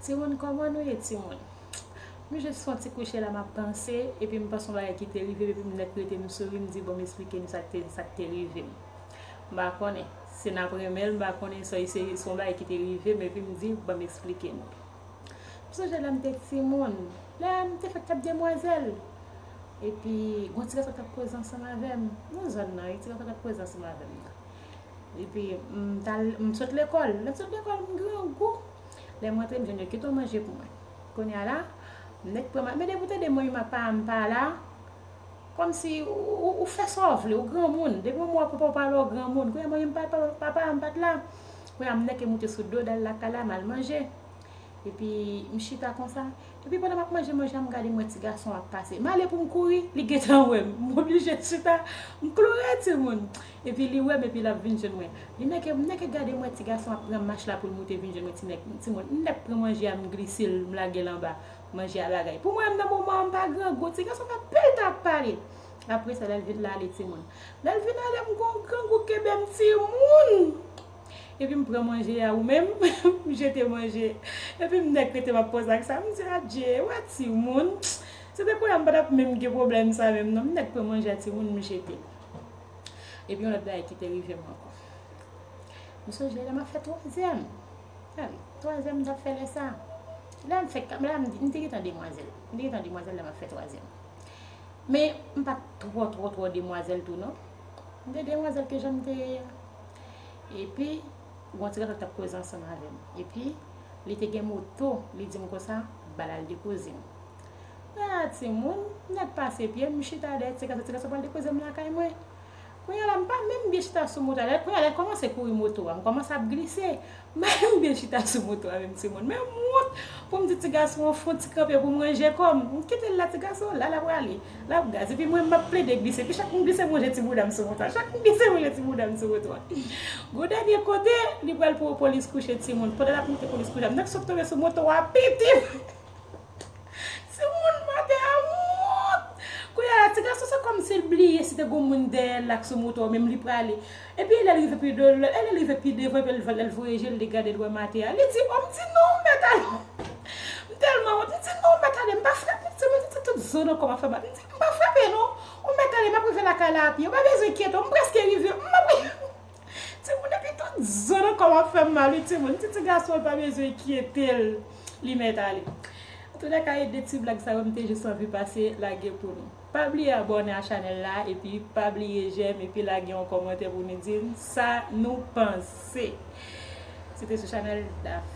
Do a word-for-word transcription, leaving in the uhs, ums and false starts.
Timoun, kòman nou ye, timoun? M jis fè yon ti kouche la, m ap panse, epi m panse yon bagay ki te rive m, epi m nèk rete, m souri, m di, bon, m eksplike nou sa k te, sa k te rive m. M pa konnen. Si n ap renmen l, m pa konnen, se, se, se yon bagay ki te rive m, epi m di, bon, m eksplike nou. M sonje lè m te timoun, lè m te fèk t ap demwazèl. Epi, gon ti gason t ap koze ansanm avè m. Nan zòn nan, wi, ti gason t ap koze ansanm avè m nan. Epi, m t al, m sot lekòl. Lè m sot lekòl, m grangou. Lè m rantre, m jwenn yo kite yon manje pou mwen. Kounye a la, m nèk pran ma-, men depi w tande mwen, ma pa m pa la, kòmsi ou, ou, ou fè sa w vle, ou granmoun. Depi yon mwa papa w pale w granmoun. Kounye a mwen menm pa, pa, papa m pa t la. Kounye a m nèk moute sou do, dal lakay la, m al manje. Epi m chita konsa. Epi pandan m ap manje manje a, m gade m wè ti gason ap pase. M ale pou m kouri, li gentan wè m. M oblije chita, m kloure timoun. Epi li wè m, epi l ap vin jwenn mwen. Li nèk, m nèk gade m wè ti gason ap pran mach la pou l moute vin jwenn mwen, ti nèk, timoun. M nèk pran manje a, m glise l, m lage l anba. Manje a bagay. Pou mwen, m nan moman an, m pa grangou. Ti gason fè pil tan ap pale. Apre sa, lè l vin, l ale, timoun. Lè l vin ale, m gon grangou kenbe m, timoun. Epi m pran manje a, ou menm, m jete manje. Epi m nèk rete m ap panse ak sa. M di, adje, wè timoun. Se te kounye a m pa t ap menm gen pwoblèm sa menm, non. M nèk pran manje a, timoun, m jete. Epi yon lòt bagay ki te rive m ankò. M sonje lè m ap fè twazyèm. A wi, twazyèm m t ap fè lè sa. Lè m fè, lè m, m te gentan demwazèl. M te gentan demwazèl lè m ap fè twazyèm. Men, m pa t twò, twò, twò demwazèl tou, non. M te demwazèl ke jan m te ye a. Epi, gon ti gason t ap koze ansanm avè m. Epi, li te gen moto, li di m konsa, ba l al depoze m. A, timoun, nèk pase pye m, m chita dèyè ti gason, ti gason pral depoze m lakay mwen. Kounye a la, m pa menm byen chita sou moto a. Lè, kounye a, lè l kòmanse kouri moto a, m kòmanse ap glise. M pa menm byen chita sou moto a menm, timoun. Men m wont pou m di ti gason an fè yon ti kanpe pou m ranje kò m. M kite l la, ti gason an la, l ap rale. L ap gaz. Epi mwen, m ap plede glise. Epi chak m glise, m ranje ti bouda m sou moto a. Chak m glise, m ranje ti bouda m sou moto a. Gon dènye kote, li pral pou polis kouche, timoun. Pandan l ap monte polis kouche, m nèk sot tonbe sou moto a, piti! Timoun, maten an wont! Kounye a la, ti gason, se kòmsi l bliye si te gon moun dèyè l la k sou moto a, menm li prale. Epi lè l rive pi de, lè l rive pi devan, epi lè l voye je l, li gade, l wè maten an. Li di, o, m di, non, ou mèt ale. M tèlman wont, m di, non, ou mèt ale, m pa frape, timoun, m di, tout zo nan kò m ap fè mal. M di, m pa frape, non, ou mèt ale, m ap rive lakay la a pye, ou pa bezwen enkyete w, m prèske rive, m ap Timoun, epi tout zo nan kò m ap fè m mal, wi, timoun. Ti, ti gason an pa bezwen enkyete l, li mèt ale. Antoulèka, e de ti blag sa yo, m te jis anvi pase lage pou nou. Pa bliye abòne a chanèl la, epi pa bliye j'aime, epi lage yon kòmantè pou nou di n sa nou panse. Se te sou chanèl Daph